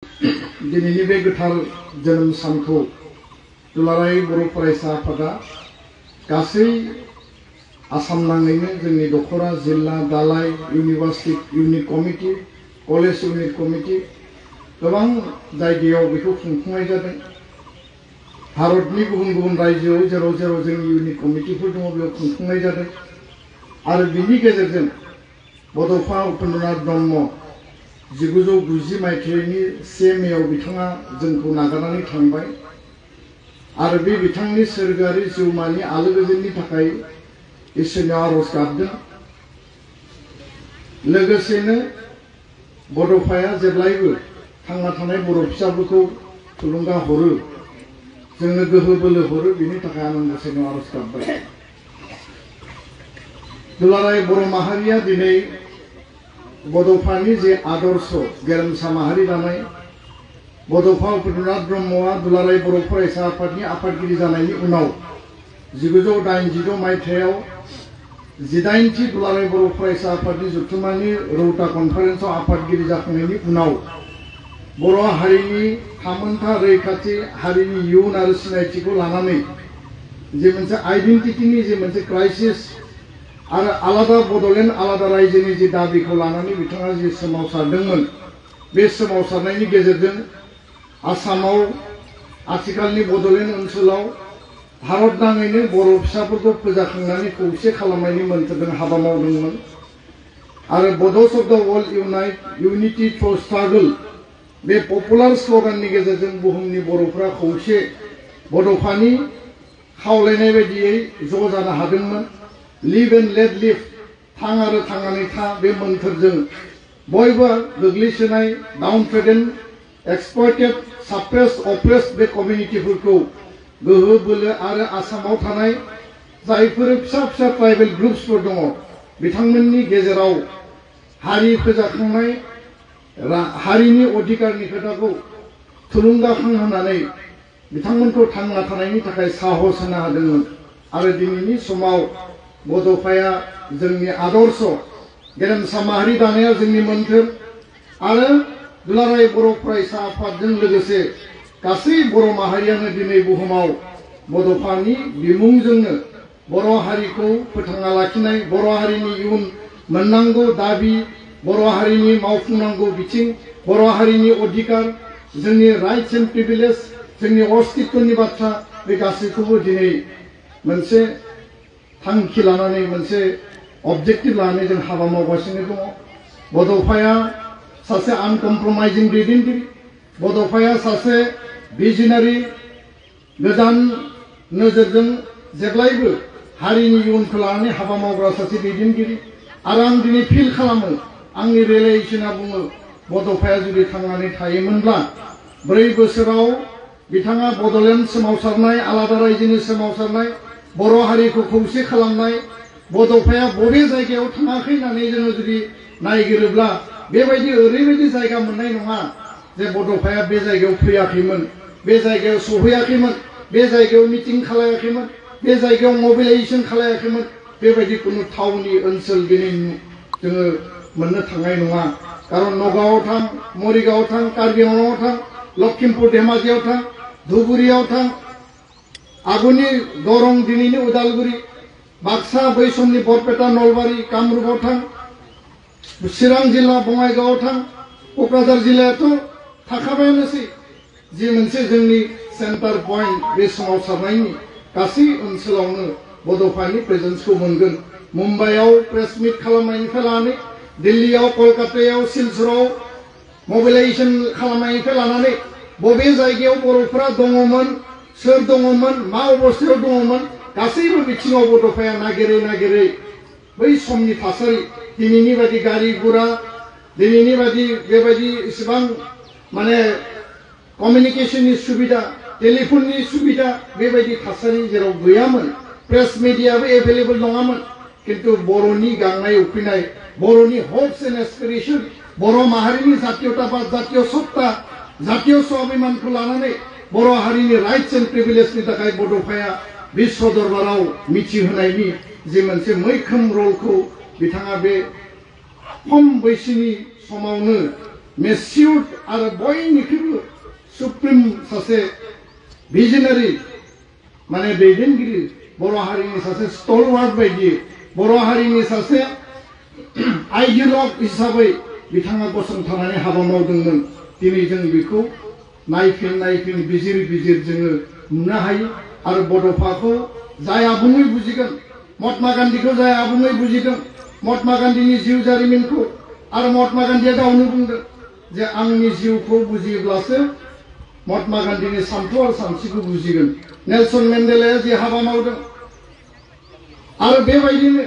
दिनैनि बे गोथार जोनोम सानखौ दुलाराय बर' फरायसा आफादा गासै आसाम नाङैनो जोंनि दखरा जिल्ला दालाय university unit committee college unit committee गोबां जायगायाव बेखौ खुंफुंनाय जादों। भारतनि गुबुन गुबुन रायजोआव जेराव जेराव जोंनि इउनिट कमिटिफोर दङ बेयाव खुंफुंनाय जादों आरो बिनि गेजेरजों बड'फा उपेन्द्रनाथ ब्रह्म 1990 मायथाइनि 1 मेआव बिथाङा जोंखौ नागारनानै थांबाय आरो बे बिथांनि सोरगोआरि जिउमानि आलो गोजोननि थाखाय इसोरनियाव आरज गाबदों। लोगोसेनो बड'फाया जेब्लायबो थांना थानाय बर' फिसाफोरखौ थुलुंगा हरो, जोंनो गोहो बोलो हरो, बिनि थाखाय आं गसाइनाव आरज गाबबाय। दुलाराय बर' माहारिया दिनै बड'फानि जे आदर्श गेरेमसा माहारि दानाय बड'फा उपेन्द्रनाथ ब्रह्मआ दुलाराय बर' फरायसा आफादनि आफादगिरि जानायनि उनाव 1986 मायथाइयाव 18थि दुलाराय बर' फरायसा आफादनि जथुम्मानि रौता कनफारेन्सआव आफादगिरि जाखांनायनि उनाव बर' हारिनि थामोनथा रैखाथि हारिनि इयुन आरो सिनायथिखौ लानानै जे मोनसे आइडेन्टिटिनि जे मोनसे क्राइसिस आरो आलादा बड'लेण्ड आलादा रायजोनि जे दाबिखौ लानानै बिथाङा जे सोमावसारदोंमोन, बे सोमावसारनायनि गेजेरजों आसामाव आथिखालनि बड'लेण्ड ओनसोलाव भारत नाङैनो बर' फिसाफोरखौ फोजाखांनानै खौसे खालामनायनि मोन्थोरजों हाबा मावदोंमोन आरो बड'स अफ द वर्ल्ड इउनाइट इउनिटि थ्रु स्ट्रागल बे पपुलार स्ल'गाननि गेजेरजों बुहुमनि बर'फ्रा खौसे बड'फानि खावलायनाय बायदियै ज' जानो हादोंमोन। लिभ एन्ड लेट लिभ, थां आरो थांनानै था, बे मोन्थोरजों बयबो गोग्लैसोनाय डाउन ट्रेडेन एक्सप्लयटेड साप्रेस्ड अप्रेस्ड बे कमिउनिटिफोरखौ गोहो बोलो आरो आसामाव थानाय जायफोर फिसा फिसा ट्राइबेल ग्रुप्सफोर दङ बिथांमोननि गेजेराव हारि फोजाखांनाय हारिनि अधिकारनि खोथाखौ थुलुंगाखांहोनानै बिथांमोनखौ थांना थानायनि थाखाय साहस होनो हादोंमोन आरो दिनैनि समाव बड'फाया जोंनि आदर्श गेरेमसा माहारि दानाया जोंनि मोन्थोर आरो दुलाराय बर' फरायसा आफादजों लोगोसे गासै बर' माहारियानो दिनै बुहुमाव बड'फानि बिमुंजोंनो बर' हारिखौ फोथांना लाखिनाय, बर' हारिनि इयुन मोननांगौ दाबि, बर' हारिनि मावफुंनांगौ बिथिं, बर' हारिनि अधिकार, जोंनि राइट्स एन्ड प्रिभिलेज, जोंनि अस्तित्वनि बाथ्रा, बे गासैखौबो दिनै मोनसे थांखि लानानै मोनसे अबजेक्टिभ लानानै जों हाबा मावगासिनो दङ। बड'फाया सासे आनकमप्रमाइजिं दैदेनगिरि, बड'फाया सासे भिजनारि, गोदान नोजोरजों जेब्लायबो हारिनि इयुनखौ लानानै हाबा मावग्रा सासे दैदेनगिरि आरो आं दिनै फिल खालामो, आंनि रियेलाइजेसना बुङो बड'फाया जुदि थांनानै थायोमोनब्ला 4 बोसोराव बिथाङा बड'लेण्ड सोमावसारनाय, आलादा रायजोनि सोमावसारनाय, बर' हारिखौ खौसे खालामनाय, बड'फाया बबे जायगायाव थाङाखै होननानै जोङो जुदि नायगिरोब्ला बेबायदि ओरैबायदि जायगा मोननाय नङा जे बड'फाया बे जायगायाव फैयाखैमोन, बे जायगायाव सहैयाखैमोन, बे जायगायाव मिटिं खालायाखैमोन, बे जायगायाव मबिलाइजेसन खालायाखैमोन, बेबायदि कुनु थावनि ओनसोल दिनै जोङो मोननो थांनाय नङा। खारन नगावआव थां, मरिगावआव थां, कार्बि आंलंआव थां, लखिमपुर धेमाजियाव थां, धुबुरियाव थां, आगुनि दरं दिनैनि उदालगुरि, बाक्सा बै समनि बरपेटा नलबारि कामरुपआव थां, चिरां जिल्ला बङाइगावआव थां, क'क्राझार जिल्लायाथ' थाखाबायानोसै जि मोनसे जोंनि सेन्टार पइन्ट बे सोमावसारनायनि गासै ओनसोलावनो बड'फानि प्रेजेन्सखौ मोनगोन। मुम्बाइआव प्रेस मिट खालामनायनिफ्राय लानानै दिल्लीयाव, कलकातायाव, सिलचराव मबिलाइजेसन खालामनायनिफ्राय लानानै बबे जायगायाव बर'फोरा दङमोन, सोर दङमोन, मा अबस्थायाव दङमोन, गासैबो बिथिङाव बड'फाया नागिरै नागिरै बै समनि थासारि, दिनैनि बायदि गारि गुरा, दिनैनि बायदि बेबायदि इसेबां माने कमिउनिकेशननि सुबिदा, टेलिफननि सुबिदा, बेबायदि थासारि जेराव गैयामोन, प्रेस मिडियाबो एभेलेबल नङामोन, किन्तु बर'नि गांनाय उखैनाय, बर'नि हप्स एन्ड एसपिरेसन, बर' माहारिनि जातीयताबाद, जातीय सत्ता, जातीय स्वाभिमानखौ लानानै बर' हारिनि राइट्स एन्ड प्रिभिलेजनि थाखाय बड'फाया विश्व दरबाराव मिथिहोनायनि जे मोनसे मैखोम रलखौ बिथाङा बे खम बैसोनि समावनो मेसिउर्ड आरो बयनिख्रुइबो सुप्रिम सासे भिजनारि माने दैदेनगिरि बर' हारिनि सासे स्टलवार्ड बायदि बर' हारिनि सासे आइडियलग हिसाबै बिथाङा गसंथानानै हाबा मावदोंमोन दिनै जों बेखौ नायफिन बिजिर जोङो नुनो हायो आरो बड'फाखौ जाय आबुङै बुजिगोन महात्मा गान्धीखौ जाय आबुङै बुजिदों महात्मा गान्धीनि जिउ जारिमिनखौ आरो महात्मा गान्धीया गावनो बुंदों जे आंनि जिउखौ बुजियोब्लासो महात्मा गान्धीनि सान्थौ आरो सानस्रिखौ बुजिगोन नेलसन मेन्डेलाया जे हाबा मावदों आरो बेबायदिनो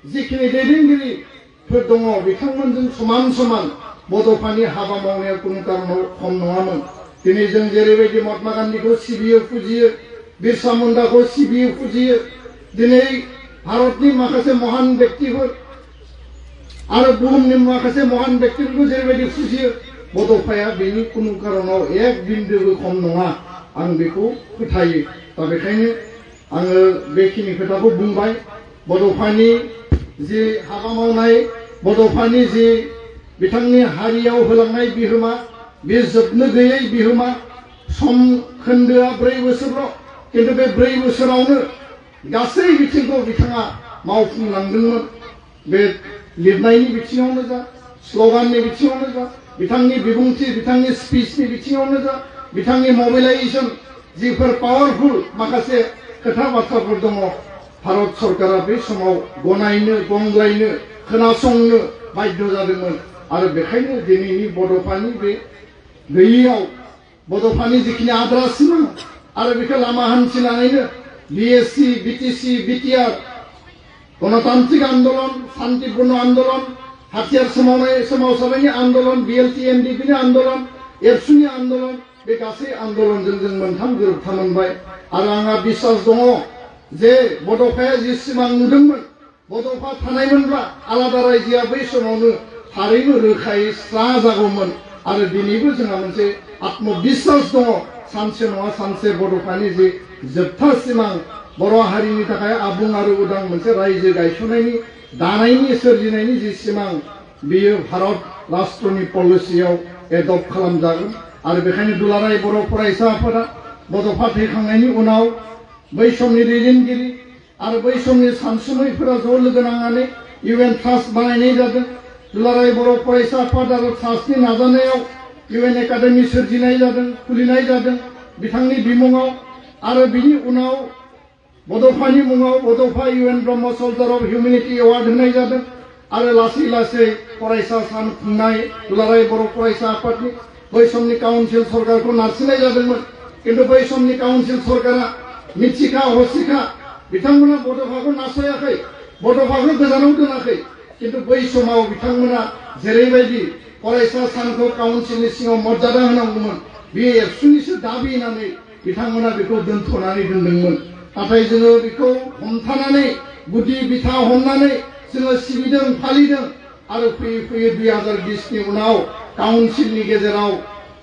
जिखिनि दैदेनगिरिफोर दङ बिथांमोनजों समान बड'फानि हाबा मावनाया कुनु कारनाव खम नङामोन दिनै जों जेरैबायदि महात्मा गान्धीखौ सिबियो फुजियो बिरसा मुन्डाखौ सिबियो फुजियो दिनै भारतनि माखासे महान व्यक्तिफोर आरो बुहुमनि माखासे महान व्यक्तिफोरखौ जेरैबायदि फुजियो बड'फाया बेनि कुनु कारनाव एक बिन्दोबो खम नङा आं बेखौ फोथायो दा बेखायनो आङो बेखिनि खोथाखौ बुंबाय बड'फानि जि हाबा मावनाय बड'फानि जि बिथांनि हारियाव होलांनाय बिहोमा बे जोबनो गैयै बिहोमा सम खोन्दोआ 4 बोसोरल' किन्तु बे 4 बोसोरावनो गासै बिथिंखौ बिथाङा मावफुंलांदोंमोन बे लिरनायनि बिथिङावनो जा स्ल'गाननि बिथिङावनो जा बिथांनि बिबुंथि बिथांनि स्पिचनि बिथिङावनो जा बिथांनि मबिलाइजेसन जिफोर पावारफुल माखासे खोथा बाथ्राफोर दङ भारत सरकारा बे समाव गनायनो गंग्लायनो खोनासंनो बाध्य जादोंमोन आरो बेखायनो दिनैनि बड'फानि बे गैयैयाव बड'फानि जिखिनि आद्रा सिमां आरो बेखौ लामा हान्थिनानैनो बिएससि बिटिसि बिटिआर गणतान्त्रिक आन्दोलन शान्तिपूर्ण आन्दोलन हाथियार सोमावसारनायनि आन्दोलन बिएलटि एमडिपिनि आन्दोलन एबसुनि आन्दोलन बे गासै आन्दोलनजों जों मोनथाम गोरोबथा मोनबाय आरो आंहा बिश्वास दङ जे बड'फाया जि सिमां नुदोंमोन बड'फा थानायमोनब्ला आलादा रायजोआ बै समावनो थारैनो रोखायै स्रा जागौमोन आरो दिनैबो जोंहा मोनसे आत्मबिश्वास दङ सानसे नङा सानसे बड'फानि जि जोबथा सिमां बर' हारिनि थाखाय आबुं आरो उदां मोनसे रायजो गायसननायनि दानायनि सोरजिनायनि जि सिमां बेयो भारत राष्ट्रनि पलिसियाव एडप्ट खालामजागोन आरो बेखायनो दुलाराय बर' फरायसा आफादा बड'फा थैखांनायनि उनाव बै समनि दैदेनगिरि आरो बै समनि सानसुमैफोरा ज' लोगो नांनानै इउएन ट्रास्ट बानायनाय जादों दुलाराय बर' फरायसा आफाद आरो ट्रास्टनि नाजानायाव इउएन एकाडेमि सोरजिनाय जादों खुलिनाय जादों बिथांनि बिमुङाव आरो बिनि उनाव बड'फानि मुङाव बड'फा इउएन ब्रह्म सल्जार अफ हिउमेनिटी एवार्ड होनाय जादों आरो लासै लासै फरायसा सान खुंनाय दुलाराय बर' फरायसा आफादनि बै समनि काउन्सिल सरकारखौ नारसिननाय जादोंमोन किन्तु बै समनि काउन्सिल सरकारा मिथिखा हसिखा बिथांमोना बड'फाखौ नासयाखै बड'फाखौ गोजानाव दोनाखै किन्तु बै समाव बिथांमोना जेरैबायदि फरायसा सानखौ काउन्सिलनि सिङाव मर्यादा होनांगौमोन बे एबसुनिसो दाबि होनानै बिथांमोना बेखौ दोनथ'नानै दोनदोंमोन नाथाय जोङो बेखौ हमथानानै गुदि बिथा हमनानै जोङो सिबिदों फालिदों आरो फैयै 2020नि उनाव काउन्सिलनि गेजेराव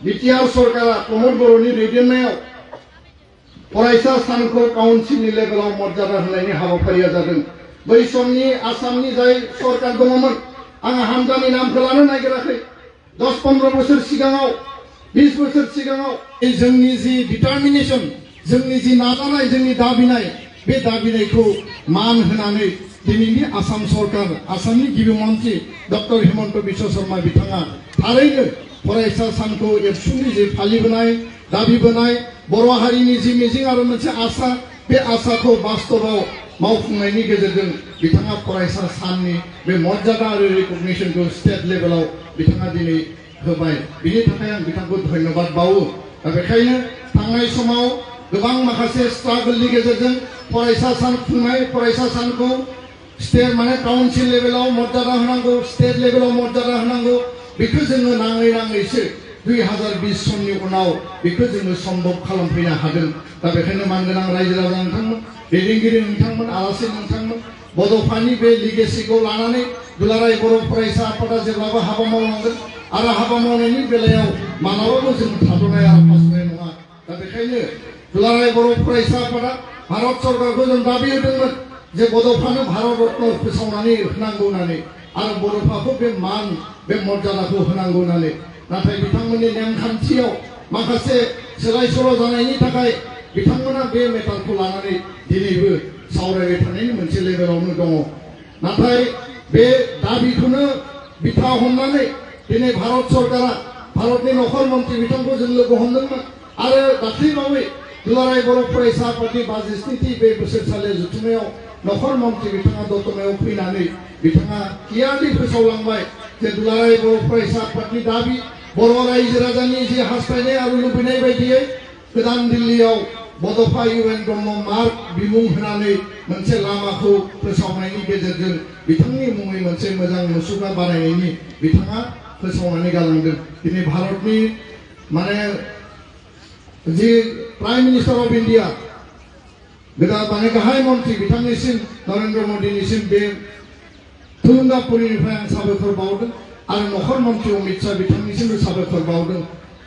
बिटिआर सरकारा प्रमद बर'नि दैदेननायाव फरायसा सानखौ काउन्सिलनि लेभेलाव मर्यादा होनायनि हाबाफारिया जादों बै समनि आसामनि जाय सरकार दङमोन आं हानजानि नामखौ लानो नागिराखै 10-15 बोसोर सिगाङाव 20 बोसोर सिगाङाव जोंनि जि डिटारमिनेसन जोंनि जि नाजानाय जोंनि दाबिनाय बे दाबिनायखौ मान होनानै दिनैनि आसाम सरकार आसामनि गिबि मन्त्रि डक्टर हिमन्त बिश्व शर्मा बिथाङा थारैनो फरायसा सानखौ एबसुनि जि फालिबोनाय दाबिबोनाय बर' हारिनि जि मिजिं आरो मोनसे आसा बे आसाखौ बास्तबाव मावफुंनायनि गेजेरजों बिथाङा फरायसा साननि बे मर्यादा आरो रिकगनिशनखौ स्टेट लेभेलाव बिथाङा दिनै होबाय बिनि थाखाय आं बिथांखौ धन्यबाद बावो दा बेखायनो थांनाय समाव गोबां माखासे स्ट्रागलनि गेजेरजों फरायसा सान खुंनाय फरायसा सानखौ स्टेट माने काउन्सिल लेभेलाव मर्यादा होनांगौ स्टेट लेभेलाव मर्यादा होनांगौ बेखौ जोङो नाङैसो 2020 सननि उनाव बेखौ जोङो सम्भब खालामफैनो हादों दा बेखायनो मानगोनां रायजो राजा नोंथांमोन दैदेनगिरि नोंथांमोन आलासि नोंथांमोन बड'फानि बे लिगेसिखौ लानानै दुलाराय बर' फरायसा आफादा जेब्लाबो हाबा मावनांगोन आरो हाबा मावनायनि बेलायाव मालाबाबो जों थाद'नाय आरो फासयनाय नङा दा बेखायनो दुलाराय बर' फरायसा आफादा भारत सरकारखौ जों दाबि होदोंमोन जे बड'फानो भारत रत्न फोसावनानै होनांगौ होननानै आरो बड'फाखौ बे मान बे मर्यादाखौ होनांगौ होननानै नाथाय बिथांमोननि नेमखान्थियाव माखासे सोलाय सोल' जानायनि थाखाय बिथांमोना बे मेटारखौ लानानै दिनैबो सावरायबाय थानायनि मोनसे लेभेलावनो दङ। नाथाय बे दाबिखौनो बिथा हमनानै दिनै भारत सरकारा भारतनि नखर मन्त्रि बिथांखौ जों लोगो हमदोंमोन आरो दाख्लैबावै दुलाराय बर' फरायसा आफादनि 62थि बे बोसोरसालि जथुम्मायाव नखर मन्त्रि बिथाङा दतमायाव फैनानै बिथाङा क्लियारलि फोसावलांबाय जे दुलाराय बर' फरायसा आफादनि दाबि बर' रायजो राजानि जे हास्थायनाय आरो लुबैनाय बायदियै गोदान दिल्लीयाव बड'फा UN ब्रह्म मार्ग बिमुं होनानै मोनसे लामाखौ फोसावनायनि गेजेरजों बिथांनि मुङै मोनसे मोजां मुसुखा बानायनायनि बिथाङा फोसावनानै गालांदों। दिनै भारतनि माने जि प्राइम मिनिस्टार अफ इन्डिया गोदान माने गाहाय मन्त्रि बिथांनिसिम नरेन्द्र मोदीनिसिम बे थुलुंगापुरिनिफ्राय आं साबायखर बावदों आरो नखर मन्त्रि अमित शाह बिथांनिसिमबो साबायखर बावदों।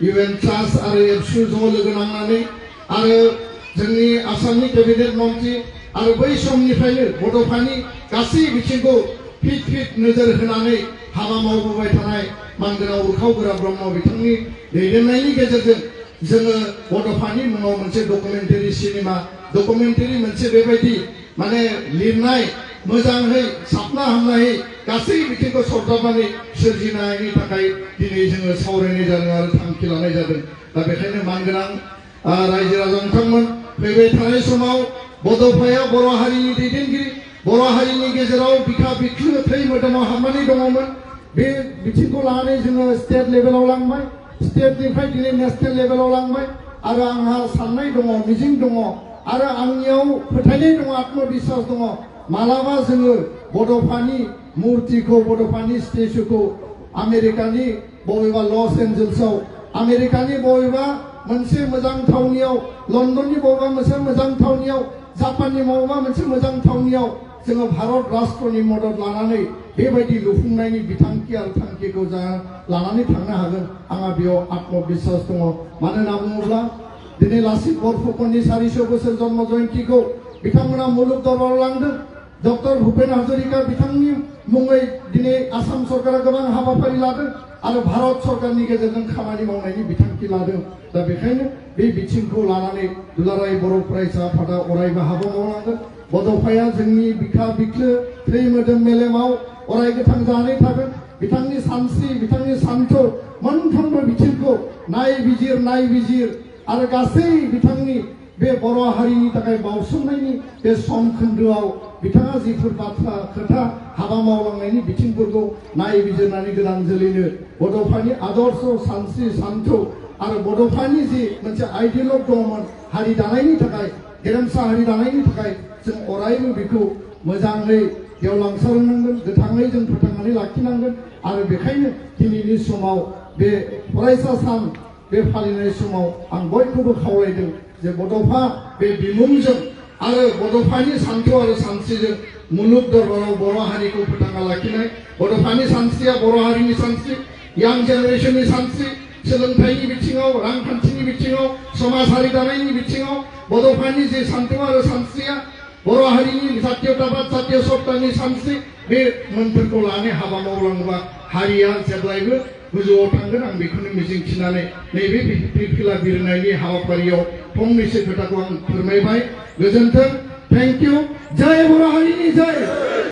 UN ट्रास्ट आरो एबसु ज' लोगो नांनानै आरो जोंनि आसामनि केबिनेट मन्त्रि आरो बै समनिफ्रायनो बड'फानि गासै बिथिंखौ फिट नोजोर होनानै हाबा मावबोबाय थानाय मानगोनां उर्खाव गोरा ब्रह्म बिथांनि दैदेननायनि गेजेरजों जोङो बड'फानि मुङाव मोनसे डकुमेन्टारि सिनेमा डकुमेन्टारि मोनसे बेबायदि माने लिरनाय मोजाङै साबना हामनायै गासै बिथिंखौ सरजाबनानै सोरजिनायनि थाखाय दिनै जोङो सावरायनाय जादों आरो थांखि लानाय जादों। दा बेखायनो मानगोनां रायजो राजा नोंथांमोन फैबाय थानाय समाव बड'फाया बर' हारिनि दैदेनगिरि बर' हारिनि गेजेराव बिखा बिख्लो थै मोदोमाव हाबनानै दङमोन। बे बिथिंखौ लानानै जोङो स्टेट लेभेलाव लांबाय स्टेटनिफ्राय दिनै नेशनेल लेभेलाव लांबाय आरो आंहा साननाय दङ मिजिं दङ आरो आंनियाव फोथायनाय दङ आत्मबिश्वास दङ मालाबा जोङो बड'फानि मुर्तिखौ बड'फानि स्टेचुखौ आमेरिकानि बबेबा लस एन्जेल्सआव आमेरिकानि बबेबा मोनसे मोजां थावनियाव लन्डननि बबेबा मोनसे मोजां थावनियाव जापाननि बबेबा मोनसे मोजां थावनियाव जोङो भारत राष्ट्रनि मदद लानानै बेबायदि लुफुंनायनि बिथांखि आरो थांखिखौ जों लानानै थांनो हागोन आंहा बेयाव आत्मबिश्वास दङ। मानो होनना बुङोब्ला दिनै लाचित बरफुकननि 400 बोसोर जन्म जयन्तीखौ बिथांमोना मुलुग दरबाराव लांदों। डक्टर भुपेन हाजरिका बिथांनि मुङै दिनै आसाम सरकारा गोबां हाबाफारि लादों आरो भारत सरकारनि गेजेरजों खामानि मावनायनि बिथांखि लादों। दा बेखायनो बे बिथिंखौ लानानै दुलाराय बर' फरायसा आफादा अरायबो हाबा मावनांगोन। बड'फाया जोंनि बिखा बिख्लो थै मोदोम मेलेमाव अराय गोथां जानानै थागोन। बिथांनि सानस्रि बिथांनि सान्थौ मोनफ्रोमबो बिथिंखौ नायबिजिर आरो गासै बिथांनि बे बर' हारिनि थाखाय बावसोमनायनि बे सम खोन्दोआव बिथाङा जिफोर बाथ्रा खोथा हाबा मावलांनायनि बिथिंफोरखौ नायबिजिरनानै गोदान जोलैनो बड'फानि आदर्श सानस्रि सान्थौ आरो बड'फानि जि मोनसे आइडियलग दंमोन हारि दानायनि थाखाय गेरेमसा हारि दानायनि थाखाय जों अरायबो बेखौ मोजाङै गेवलांसार होनांगोन गोथाङै जों फोथांनानै लाखिनांगोन। आरो बेखायनो दिनैनि समाव बे फरायसा सान बे फालिनाय समाव आं बयखौबो खावलायदों जे बड'फा बे बिमुंजों आरो बड'फानि सान्थौ आरो सानस्रिजों मुलुग दरबाराव बर' हारिखौ फोथांना लाखिनाय बड'फानि सानस्रिया बर' हारिनि सानस्रि यां जेनेरेशननि सानस्रि सोलोंथाइनि बिथिङाव रांखान्थिनि बिथिङाव समाजारि दानायनि बिथिङाव बड'फानि जे सान्थौ आरो सानस्रिया बर' हारिनि जातीयताबाद जातीय सत्तानि सानस्रि बे मोनफोरखौ लानानै हाबा मावलाङोबा हारिया जेब्लायबो गोजौआव थांगोन। आं बेखौनो मिजिंथिनानै नैबे फिरफिला बिरनायनि हाबाफारियाव फंनैसो खोथाखौ आं फोरमायबाय। गोजोन्थों। Thank you. जय बर' हारिनि जय।